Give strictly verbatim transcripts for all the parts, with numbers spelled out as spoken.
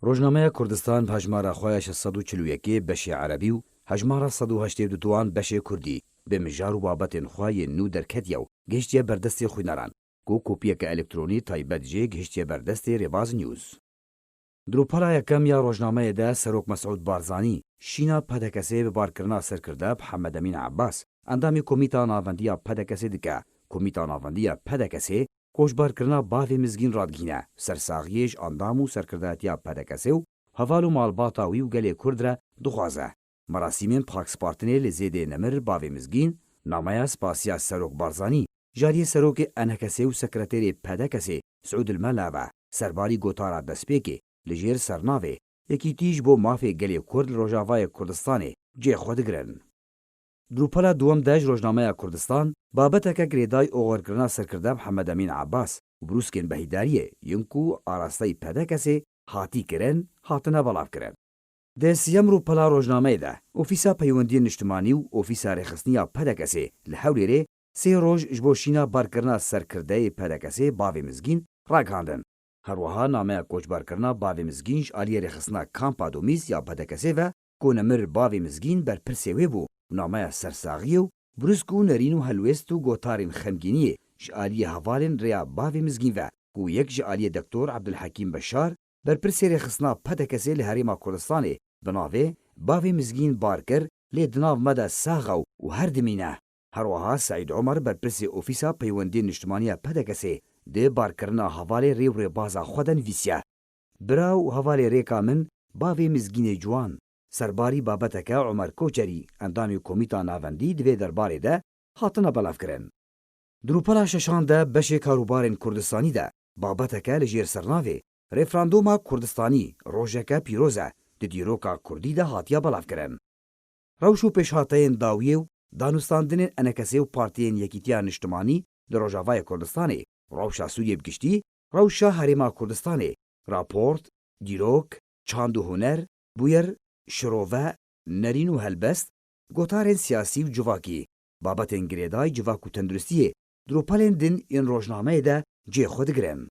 Rojnameya Kurdistan bi hejmara xwe ya şeş sed û çil û yekê beşê erebî û hejmara sed û heştê û du an beşê kurdî, bi mijar û babetên xwe yên nû derketiye û gihiştiye ber destê xwîneran, ku kopiyeke elektronî taybet jê gihiştiye ber destê Rêbaz News. Di rûpela yekem ya rojnameyê de Serok Mesûd Barzanî şîna P D K S'ê bi barkirina serkirde bi Hemed Emîn Abbas, endamê Komîta Navendî ya P D K S'ê dike. Komîta Navendî ya P D K S'ê koçberkirina Bavê Mizgîn radigihîne, sersaxiyê ji endam û serkirdayetiya P D K S'ê û heval û malbata wî û gelê Kurd re dixwaze. Merasîmên pakspartinê li Zêdê Nemir Bavê Mizgîn, nameya spasiya Serok Barzanî ji aliyê Serokê N K S'ê û Sekreterê P D K S'ê Siûd Ilmela ve serbarî gotara destpêkê li jêr sernavê Yekîtî ji bo mafê gelê Kurd li Rojavayê Kurdistanê cê xwe digirin. Di rûpela duwem de ji Rojnameya Kurdistan babeteke girêdayî oxirkirina serkirde Mihemed Emîn Abbas û brûskên behîdariyê yên ku arasteyî P D K S'ê hatî kirin, hatine belavkirin. Di siyem rûpela rojnameyê de Ofîsa Peywendiyên Niştimanî û Ofîsa Rêxistinî ya P D K S'ê li Hewlêrê sê roj ji bo şîna barkirina serkirdeyê P D K S'ê Bavê Mizgîn ragihandin. Her wiha nameya koçberkirina Bavê Mizgîn ji aliyê rêxistina Kampa Domîz ya P D K S'ê ve ku Nemir Bavê Mizgîn berpirsê wê bû û nameya sersaxiyê û brûsk û nerîn û helwêst û gotarên xemgîniyê ji aliyê hevalên rêya Bavê Mizgîn ve ku yek ji aliyê Doktor Ebdulhekîm Beşar, berpirsê rêxistina P D K S'ê li Herêma Kurdistanê bi navê Bavê Mizgîn bar kir, lê di nav me de sax e û her dimîne. Her wiha Seîd Omer, berpirsê Ofîsa Peywendiyên Niştimanî ya P D K S'ê di barkirina hevalê rê û rêbaza xwe de nivîsiye: Bira û hevalê rêka min, Bavê Mizgînê ciwan. Serbarî babeteke Omer Koçerî, endamê Komîta Navendî di vê derbarê de hatine belavkirin. Di rûpela şeşan de beşê karûbarên Kurdistanî de babeteke li jêr sernavê Referanduma Kurdistanî, rojeke pîroz e, di dîroka Kurdî de hatiye belavkirin. Rewş û pêşhateyên dawiyê û danûstandinên N K S'ê û Partiyên Yekîtiya Niştimanî li Rojavayê Kurdistanê, rewşa Sûriyê bi giştî, rewşa Herêma Kurdistanê, raport, dîrok, çand û huner, bûyer, şirove, nerîn û helbest, gotarên siyasî û civakî, babetên girêdayî civak û tenduristiyê di rûpelên din yên rojnameyê de cihê xwe digirin.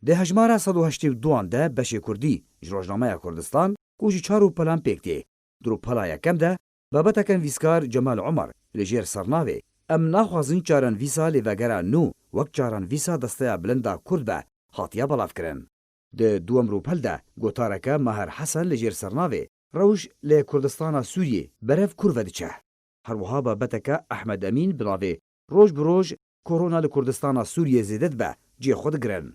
Di hejmara sed û heştê û du an de beşê kurdî ji Rojnameya Kurdistan ku ji çar rûpelan pêk tê, di rûpela yekem de babeteke nivîskar Cemal Omer li jêr sernavê Em naxwazin çarenivîsa lêvegera nû wek çarenivîsa Desteya Bilind a Kurd be hatiye belavkirin. Di duwem rûpel de gotareke Maher Hesen li jêr sernavê Rewş li Kurdistana Sûriyê berev kur ve diçe. Her wiha babeteke Ehmed Emîn bi navê Roj bi roj korona li Kurdistana Sûriyê zêde dibe cihê xwe digirin.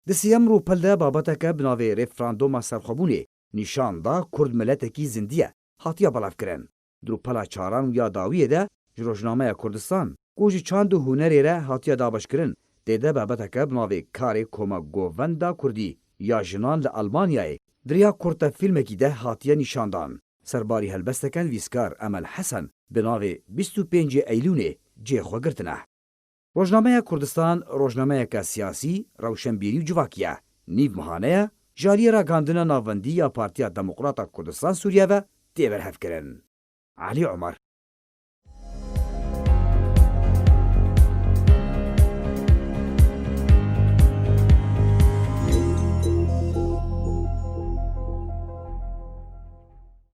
Di siyem rûpel de babeteke bi navê Referanduma Serxwebûnê nîşan da Kurd miletekî zindî ye hatiye belavkirin. Di rûpela çaran û ya dawiyê de ji Rojnameya Kurdistan ku ji çand û hunerê re hatiye dabeşkirin, tê de babeteke bi navê Karê Koma Govenda Kurdî ya Jinan li Almanyayê di riya kurtefîlmekî de hatiye nîşandan. Serbarî helbesteke nivîskar Emel Hesen bi navê Bîst û pêncê Eylûnê cihê xwe girtine. Rojnameya Kurdistan rojnameyeke siyasî, rewşenbîrî û civakî ye. Nîv mehane ye, ji aliyê ragihandina navendî ya Partiya Demokrat a Kurdistan Sûriye ve tê berhevkirin. Elî Omer,